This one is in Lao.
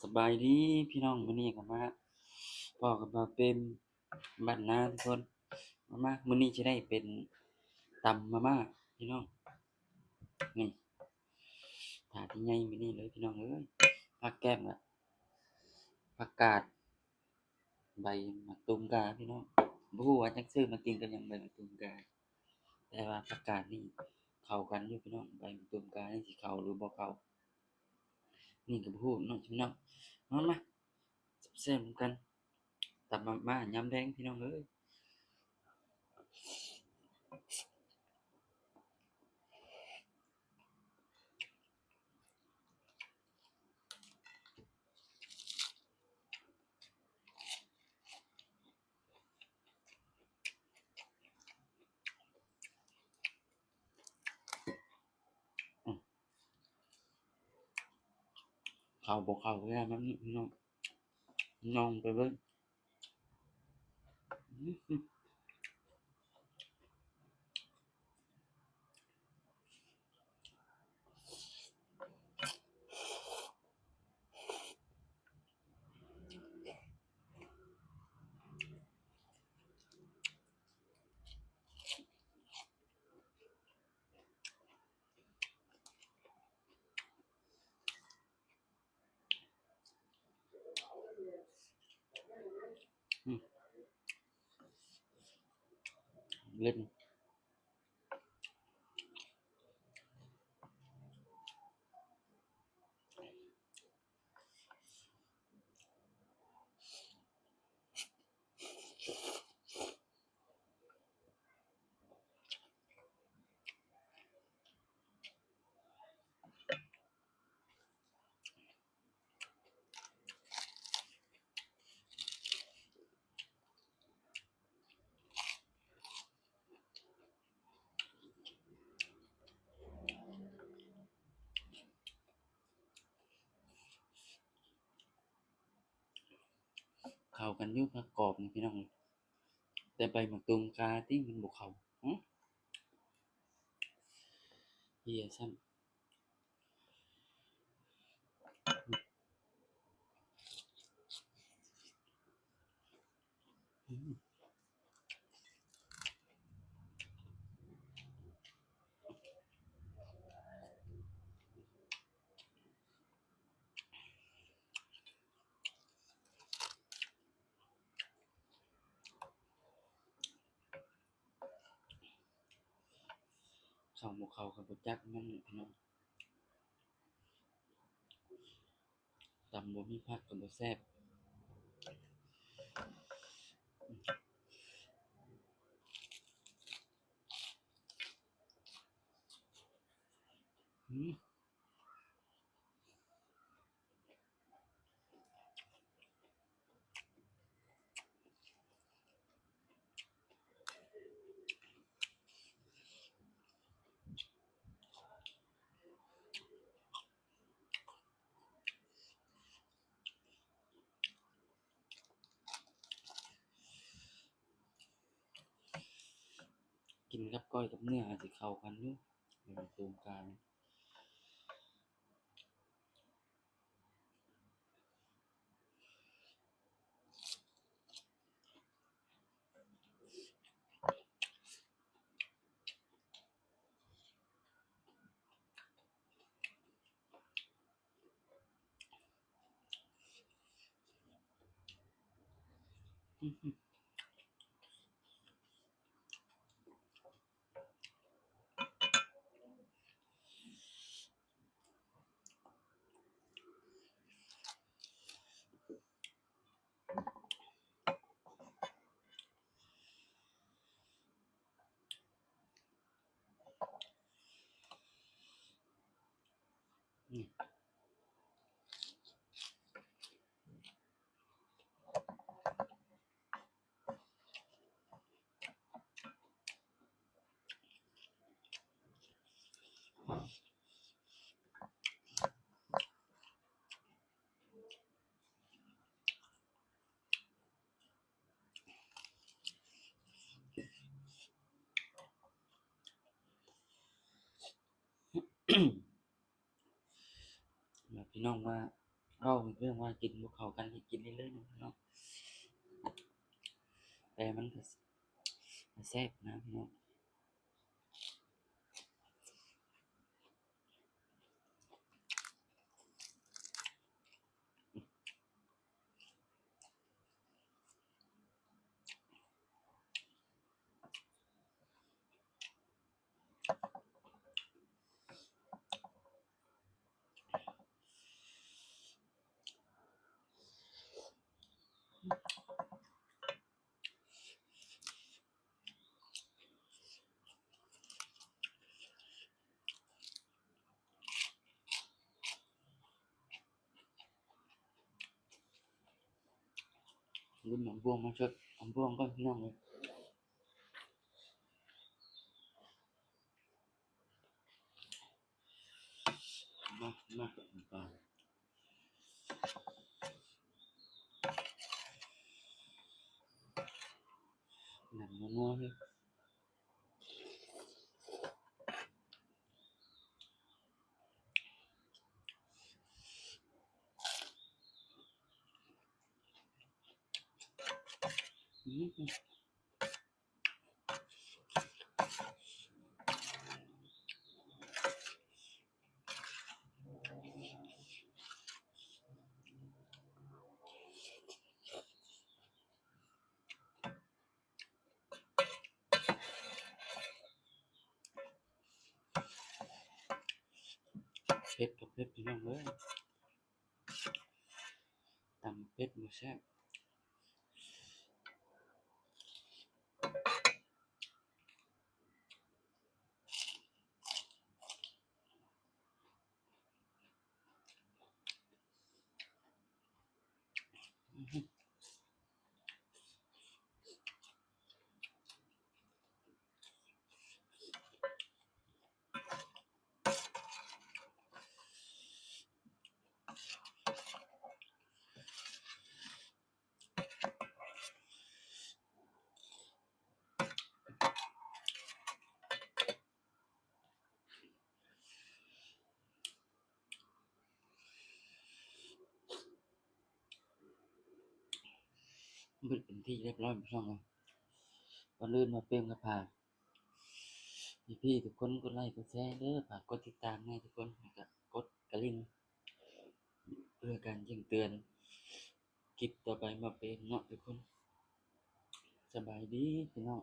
ສະບາຍດີພີ່ນ້ອງ, ມື້ນີ້ກໍມາພໍ້ກັບບ່າວເປັມບ້ານນາທຸກຄົນ. ມາ ມາ ມື້ນີ້ຊິໄດ້ເປັນຕຳມາມ່າພີ່ນ້ອງ. ນີ້ ຖາດໃຫຍ່ໆ ມື້ນີ້ເລີຍພີ່ນ້ອງເອີຍ. ຜັກແກ້ມກະຜັກກາດ ໃບໝາກຕູມກາພີ່ນ້ອງ. ບໍ່ຮູ້ວ່າຈັກຊື້ມາກິນກັບຫຍັງ ໃບໝາກຕູມກາ, ແຕ່ວ່າຜັກກາດນີ້ເຂົ້າກັນຢູ່ພີ່ນ້ອງ. ໃບໝາກຕູມການີ້ຊິເຂົ້າຫຼືບໍ່ເຂົ້າ ນີ້ກໍບໍ່ຮູ້ເນາະພີ່ນ້ອງ. ມາ ມາ ແຊບໆນຳກັນ ຕຳມາມ່າຍາມແລງພີ່ນ້ອງເອີຍ. ເຂົ້າບໍ່ເຂົ້າແລ້ວມັນ ນ້ອງ ນ້ອງໄປເບິ່ງ. ອືມ ເລັດ ເຂົ້າກັນຢູ່ ຜັກກອບນີ້ພີ່ນ້ອງ, ແຕ່ໃບໝາກຕູມກາຕິມັນບໍ່ເຂົ້າ. ຫື ເຫຍຊ້ຳ. ເຂົ້າບໍ່ເຂົ້າກໍບໍ່ຈັກນຳພີ່ນ້ອງ. ຕຳບໍ່ມີຜັກກໍບໍ່ແຊບ. ກິນກັບກ້ອຍກັບເນື້ອອາດຊິເຂົ້າກັນຢູ່ ຕົ້ມການ. ວ່າພີ່ນ້ອງວ່າ ເວົ້າເລື່ອງວ່າກິນບໍ່ເຂົ້າກັນ ເຮັດກິນເລື້ອຍໆເນາະພີ່ນ້ອງ ແຕ່ມັນກໍ ແຊບນະພີ່ນ້ອງ. ລືມເອົາບ່ວງມາຊົດ ເອົາບ່ວງກ່ອນພີ່ນ້ອງເອີຍ. ມາ ມາ ໜັງນົວໆ ເລີຍ. ເຜັດກໍເຜັດ ພີ່ນ້ອງເອີຍ. ຕຳເຜັດບໍ່ແຊບ. ເບິດເປັນທີ່ຮຽບຮ້ອຍ ພີ່ນ້ອງເອີຍ. ກ່ອນອື່ນ ບ່າວເປມກໍຝາກພີ່ໆທຸກຄົນກົດໄລກົດແຊເດີ ຝາກກົດຕິດຕາມແດ່ທຸກຄົນ ແລ້ວກໍກົດກະລິ່ງ ເພື່ອການແຈ້ງເຕືອນຄລິບຕໍ່ໄປ ບ່າວເປມເນາະທຸກຄົນ. ສະບາຍດີພີ່ນ້ອງ.